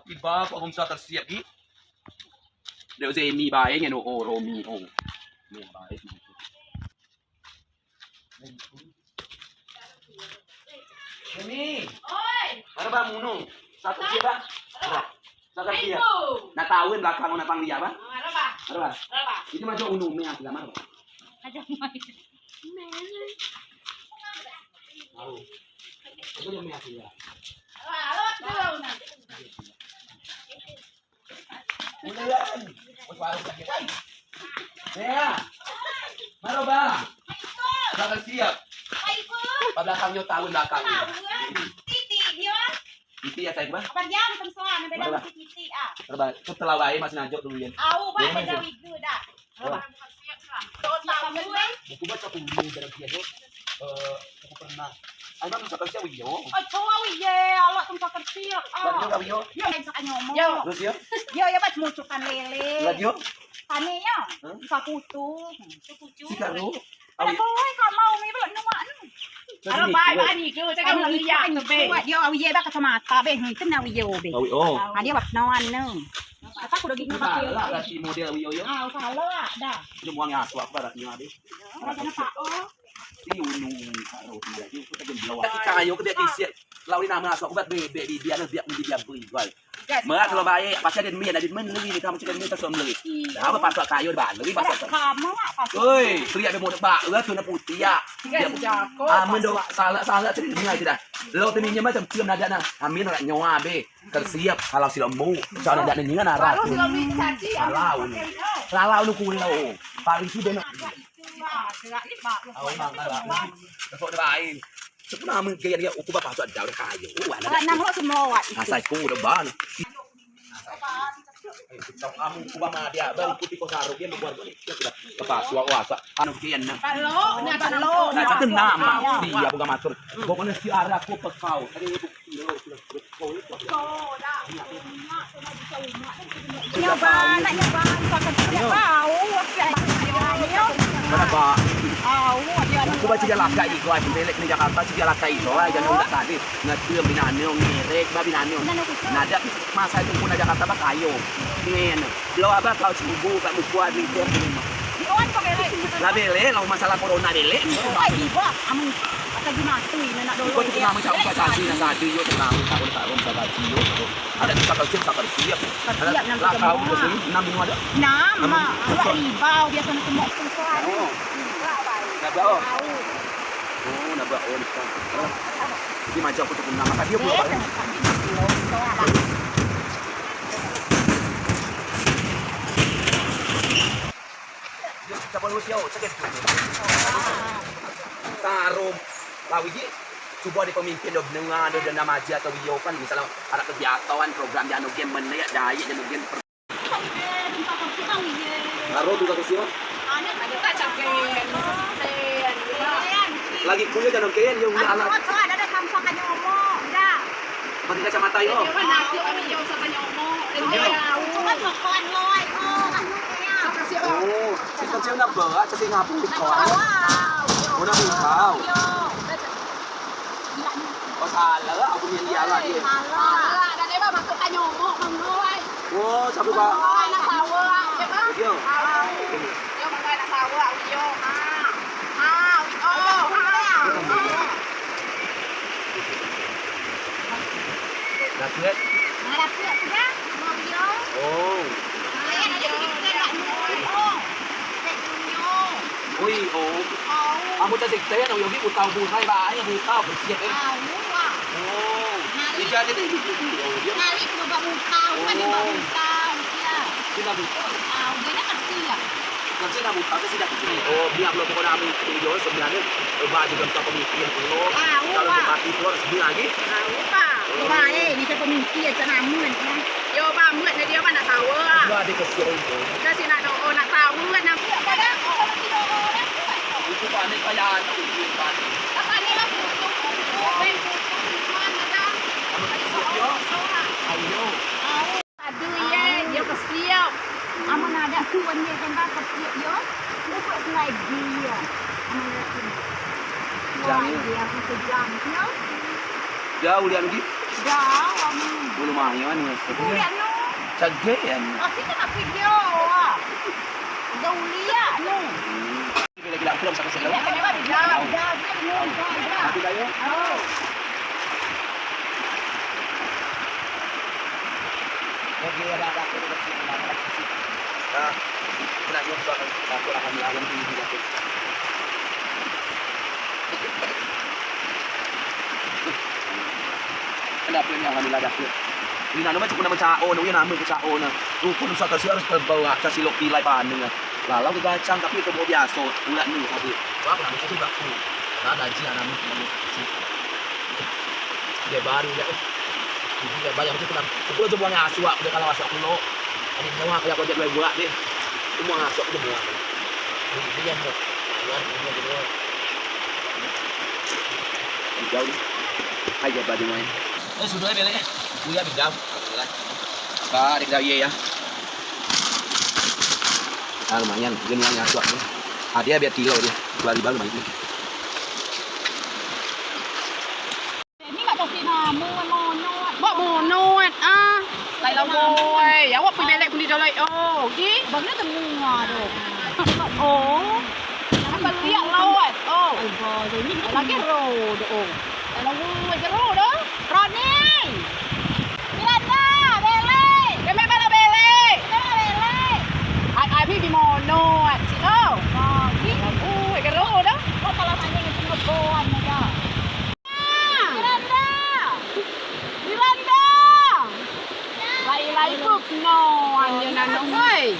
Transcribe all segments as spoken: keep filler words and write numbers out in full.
Iba kok bangsa tersiap gi. Dek Zemi bae ngen o Romi o. Ni bae. Zemi. Oi. Mano ba munu? Satu siap ba? Satu siap. Nak taun belakang nak pang dia ba? Mano ba? Itu maju unu me aku mano. Aja mai. Tahu. Itu dia me aku ya. Ulan. Wes baru lagi. Ya. Mano ba? Belakang siap. Ba belakang nyo taun belakang. Titik nyo. Titik ya saya ba. Apa dia bukan soal, beda titik ah. Mano ba? Itu telau bae masih najok dulu ya. Au ba beda wigu dah. Buku baca buku dalam dia tu. Eh, buku pernah. Ai mam saka sia wiyo. Ai coa wiye, alak tem saka sia. Buat juga wiyo. Yo, yang saka nyomo. Terus yo. Yo, yo bat mucukan lele. Buat yo. Tani yo. Saputu. Si karu. Awi. Oi, kak mau mi belok nuak. Kalau baik bani tu, cakap mau lihat tu be. Yo, awi ye ba kacamata be. Itu na wiyo be. Awi oh. Ada wak noan nu. Apa aku udah gini pakai. Lah, lah, si model wiyo yo. Ah, salah dah. Dia buang asu aku baratnya habis. Ada apa? Oh. Si unu karo dia tu kita jembilau. Tapi kayo ke dia kisiak. Lau ni nama asu aku bat bebek di dia, dia beli dia beli igual. Merak kalau baik, pasti ada min, ada min lebih ni kamu cakap min tak semlui. Dah apa pasal kayo di balik pasal. Kamu apa? Oi, teriak ada model bak, lah tu nak putih ya. Amen do salah salah cerita ni aja dah. Lo tu ni macam cium nada nah. Amin nak nyawa be. Tersiap kalau si lembu, soalnya dak nenyengan arah. Kalau si lembu itu caci, kalau ni. Kalau ni kulo. Paling sudah nak. Awak mangal lah. Besok dia lain. Sepuna amen gaya dia uku bapak tu ada udah kayu. Wah, nak. Nang lo semua wak itu. Asal ku udah ban. Amen uku bapak dia baru putih kau sarung dia buat ni. Dia sudah lepas wak wasa. Anu kian nah. Kalau nak kalau. Nah, satu nama. Dia bukan matur. Pokoknya si arah ku pekau. Tadi itu. Nyoba, nak nyoba, nyoba kan tidak tahu, waktu yang mana. Mana ba? Tahu, dia nak. Aku baca dia lakai di gua, di belek ni Jakarta, si dia lakai itu, ai, jangan udah tadi. Ngetem binane, ngerek, ba binane. Nada masa itu pun Jakarta ba kayo. Ngen. Lo abah kau cubu, kak mukua di itu. Lah belek, lah masalah corona belek. Ai, iba, amun, akan dimatui, nak dulu. Iba tu nama cakap tadi, nak tadi, yo, nak tahu, tak tahu, tak tahu, yo. Ada kita kerja, kita kerja. Kerja, enam lah, tiga kau bulan. Enam minggu ada? Enam, mak. Alah, ribau, biasa nak temuk susah. Oh. Ribau, baik. Nabrak, oh. Tahu. Oh, nabrak, oh, nabrak. Jadi, macam aku tu pun nama tadi, aku lupa. Tarom. Lawi ji, cubo ade pemimpin do benea do dendam aja atau wiyo kan, misalnyo ado kegiatan, program jano game menea, dayek jano game. Aro tu tak kesian. Lagi kuliah jano game, yo, anak. Pakai kacamata yo. Oh, si kecil nak berat, si ngapung di sekolah. Oh, nak bukau. Oh, salah, aku yang dia lah, dia. Salah, dan dia masuk tanya umur, mengoi. Oh, siapa, Pak? Mengoi, nak tahu lah, ya, Pak? Iya. Tahu. Dia mengoi, nak tahu lah, iya. Ha. Ha, oh, ha. Dapet? Nah, dapet tu dah. Mau dia. Oh. Nah, yang ada cerita nak nunggu. Oh. Ui, oh. Amun tak sekte, nak yogi butau buhai, bae butau, bersiap, eh. Tahu, ah. Oh. Nah, jadi, jadi, jadi, oh, dia. Nah, ini coba butau, kan dia butau, siap. Dia butau. Ah, udah nak kerja, ya? Kerja nak butau, kan sudah kerja. Oh, biar belum pokok dah, amun kerja, sebenarnya, eh, bah, juga bisa pemimpin, oh. Ah, kalau bupati, keluar, sebenarnya lagi. Ah, lupa. Lupa, eh, ini saya pemimpin, saya namun, ya. Yo, ba, muat ne dio ba nak tawa. Yo, ade kesian tu. Kesian nak doa, nak tawa, nak. Yo, pada, oh, kalau tidak orang, itu panik kayak anak, itu panik. Apa ni lah, butuh, butuh, butuh, mana dah? Ayo. Aduh, ye, dio kesian. Amun ade tuan ye, kan, kesian, yo. Bukan selagi, yo. Amun ade tuan. Wah, dio kejam, yo. Jauh dia lagi. Dah, kamu. Belum main ni. Kuliah no. Cagai ya. Kasih kan aku dia. Udah uliah no. Bila-bila aku belum sampai sekolah. Aku dah, dah, dah. Oh. Oke, ada, ada, aku udah sini, ada, ada sini. Nah, kena nyusul, aku akan melawan di, di, di. Kena apa ni, alhamdulillah, dah. Ini nama cukup nama cak, oh, nama cukup cak, oh, nah. Rupun usah kasih harus terbawa, kasih lok pilai panen, nah. Lalau ke gacang, tapi itu mau biasa, ulat ni, tapi. Wah, aku nama cukup aku. Nah, gaji anak ni, nama cukup. Dia baru, ya. Jadi, dia bayar, aku pernah, aku pernah coba ngasuak, dia kalau ngasuak aku, lo. Ada nyawa, aku, aku jadi buat, deh. Semua ngasuak, aku buat. Jadi, dia mau. Luar, dia mau. Jauh. Aja baju main. Eh, sudah ya, belek ya. Uya bidau. Alhamdulillah. Kak, ada bidau iya ya. Ah, lumayan. Dia nuan nyasuak ni. Ah, dia biar tilo dia. Dua ribu lumayan. Ni mak kasih nama, mono. Mak mono, ah. Lai lawa, woi. Awak pergi belek kundi jolai. Oh, gi. Bang, dia temu, ah, tu. Oh. Apa lihat lawan? Oh. Lagi ro do. Kalau woi gero do. Roni. Miranda, belek. Kami bala belek. Kami belek. Ai, ai, bi mono, sino. Kalau woi gero do. Kok kalau tanya ngetung keboan aja. Miranda. Miranda. Lai, lai, buk no, anje nano, hoi.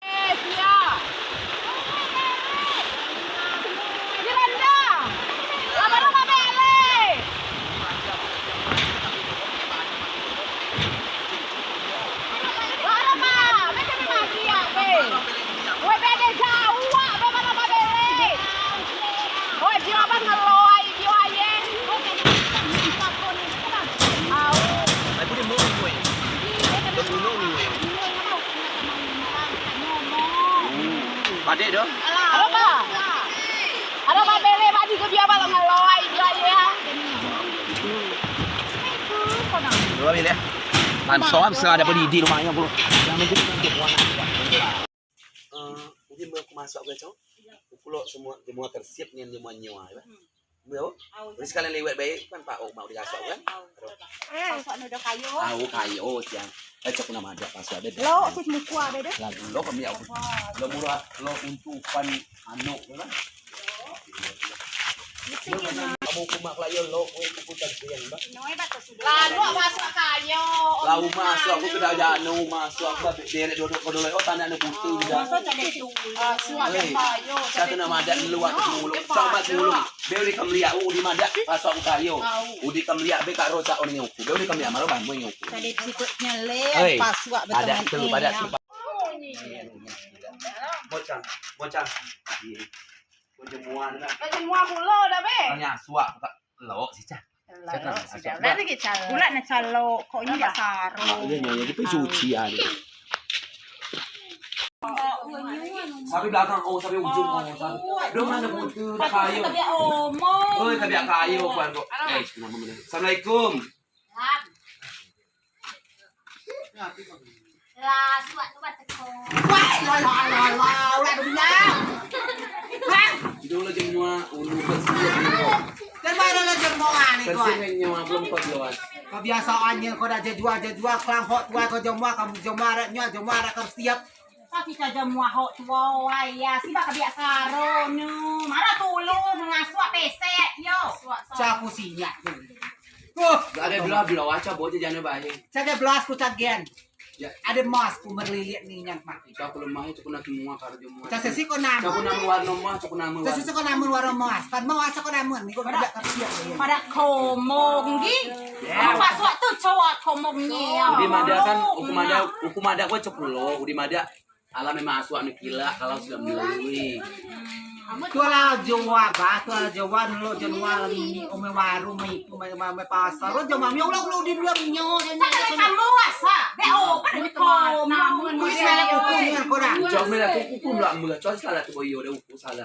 Eh, sia. Miranda. Lama-lama belek. Lama-lama, macam ni mati ya, be. Weh, belek jauh, wak, lama-lama belek. Weh, jiwa bang ngeloi, jiwa ye. Au. Ai, budi mau ni, weh. Dah bunuh ni, weh. Padek dah. Alo, Pak. Alo, Pak, belek, Pak, di kebiar, Pak, lo ngeloi, dia, ya. Dua menit, ya. Bansos, ada pendidik rumahnya, Bu. Yang penting, Eh, udi mau aku masuk ke, Cong. Aku lo semua, semua tersiap ngen semua nyewa, ya. Bro, udah sekalian lewat baik kan, Pak, oh, mau digasok kan? Eh, pasok nu dah kayo. Au, kayo, tiang. Eh, cok nama ada pasok ada. Lo, sus muku ada dah. Lagu lo kami aku. Lo murah, lo untukan anu, kan? Kamu kumak layo lo, oh, kuku tadi yang, Mbak. Lalu masuk kayo. Lau masuk aku ke dalam jano, masuk aku babek derek dodok ko dolai, oh, tanah ne butuh dah. Masuk cari tu. Suami kayo. Satu nama ada luar mulu. Sama mulu. Be udi kemliak, udi madeak pasuak uku kayo. Udi kemliak be kak rosak oni uku. Be udi kemliak malu bambu uku. Tadi sikut nyelek pasuak betul. Ada tu, ada tu. Bocah, bocah. Bocah muan dah. Bocah muan pulo dah be. Tanya suak kak lo sih cah. Pulak ne calo, kok ini dak saro. Iya, iya, iya, kita cuci aja. Sampai belakang, oh, sampai ujung, oh, sampai. Belum ada butuh, dah kayu. Tapi omong. Oh, tapi kayu, kuan kok. Eh, kenapa bener? Assalamualaikum. Lah, suak tu bateko. Wah, lah, lah, lah, lah, ulah dunia. Hah? Dulu jemua, ulu bersih. Kan baru lo jemua ni, kau. Bersih nyewa belum kau jelas. Kebiasaannya kau dah jejua, jejua, kelang hok tuai kau jemua, kamu jemua, arak nyua, jemua, arak kau siap. Tapi kau jemua hok tuai, ya, si baka biak saro, nu. Marah tulu, mengasuak pesek, yo. Caku sinyak tu. Ada belah-belah, aca bocah jana bae. Caga belas ku cagen. Ade mas ku merlilik ni nyan mati. Cak lemah, cak nak semua karo jemua. Cak sesi ko namun. Cak namun warna mas, cak namun. Cak sesi ko namun warna mas. Kan mau cak ko namun ni ko dak kerja. Pada komong gi. Apa suak tu cowok komong ni. Udi madeak kan, uku madeak, uku madeak ko cepelo. Udi madeak alam memang asuak ni kila kalau sudah melalui. Tuala joa ba, tuala joa nulo jenual ni, ome warung, ome ipu, ome, ome, ome pasar. Lo jema mi ulo ulo di dua minyo. Cak le kamu asa. Be o, pada ni ko. Namun. Kuis melek uku ni ko dah. Cak melek uku pun lah mula. Cak salah tu boyo dah uku salah.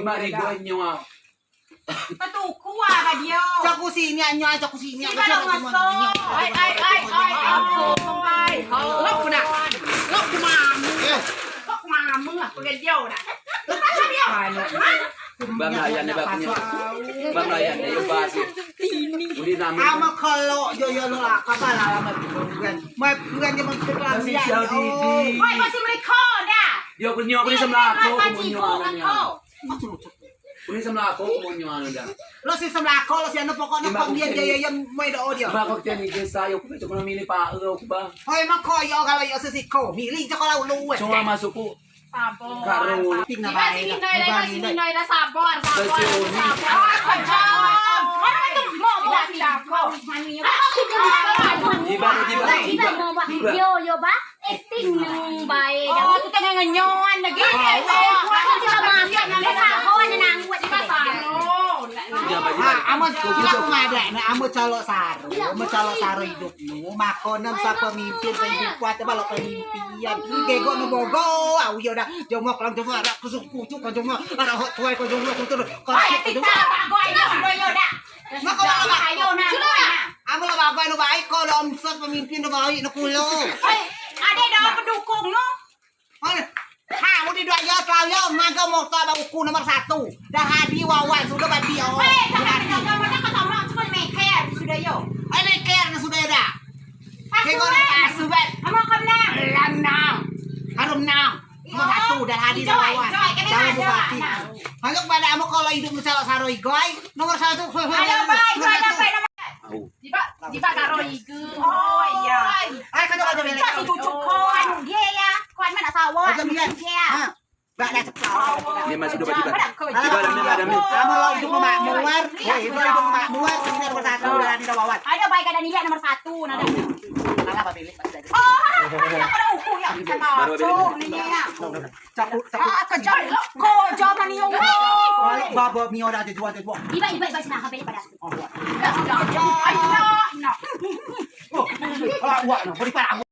Imak rigo nyo. Tetuku ah ka dio. Cak ku sini anyo, cak ku sini. Si kalau ngeso. Ai, ai, ai, ai, ai. Lok ku nak. Lok ku mamu. Lok ku mamu lah, pakai dio nak. Bang layan ni, bang. Bang layan ni, yo basi. Udi nama. Ama kalau yo yo lo lah, kapan lah lama tu kan. Mai bulan dia mesti kelas ya. Oi, masih meleko dah. Yo punyo aku ni semlako, aku punyo anaknya. Uni semlako, kumonyo anu dah. Lo si semlako, lo si anu, pokokne kok dia, dia, dia, dia, moi do dia. Ba, kok tian ni desa, yo, ku cuma mini pa, lo, ku ba. Hoi, mako yo, kalau yo sesiko, milih je kalau lu, eh. Cuma masuk ku. Sabar. Karo. Ting na bae. Masih minoi dah, masih minoi dah, sabar, sabar, sabar. Kejam. Mana tu? Mau, mau, tidak. Iba, iba, iba. Yo, yo, ba. Acting nang bae. Oh, tu tengah ngenyoan lagi. Aku juga masak nang saho, nang buat juga saho. Ha, amen aku ngadak ne, amen calo saro, amen calo saro idup nu, mako ne sa pemimpin, pemimpin kuat, balok pemimpin. Gego ne bogo, au yo dah, jomok lang jomok, arak kusuk kucuk kan jomok, arak hot tuai kan jomok, tutur. Ai, kita bago ayo sudah yo dah. Mako ayo nah. Amen lah bagai nu baik, ko lah omset pemimpin nu baik nu kulo. Oi, ade dah pendukung nu. Mana? Ha, mau di dua yo, telau yo, maga motor ba uku nomor satu. Dah hadi Wawan sudah ba dio. Eh, jangan, jangan, jangan, kau sama aku meker sudah yo. Eh, meker na sudah dah. Kego na pasu ba. Amen kau menang. Lam nang. Harum nang. Nomor satu, dah hadi Wawan. Calon bupati. Hanyok pada amen kalau idup nu calo saro igai, nomor satu. Ayo, baik, baik, baik, nomor Jibeak, jibeak karo ige. Oh, iya. Ai, kau coba coba. Kasih cucuk kau, anu, dia ya. Kau mana sawah? Dia ya. Ha. Bak dah cepat. Dia masih dua tiga. Alah, alah, alah. Kamu lo hidup makmur. Woi, hidup makmur. Ini nomor satu, dah hadi Wawan. Ada baik ada nilai nomor satu, nada. Alah, apa pilih? Oh, ada uku ya. Baru pilih. Cakut, cakut. Ah, kejam. Kau jam ni, yo. Balik, babo, mio dah, tujuan, tujuan. Iba, iba, iba, senang, habis pada. Oh, buat. Kejam. Ayo, nak. Oh, alah, buat, nak. Beri parang.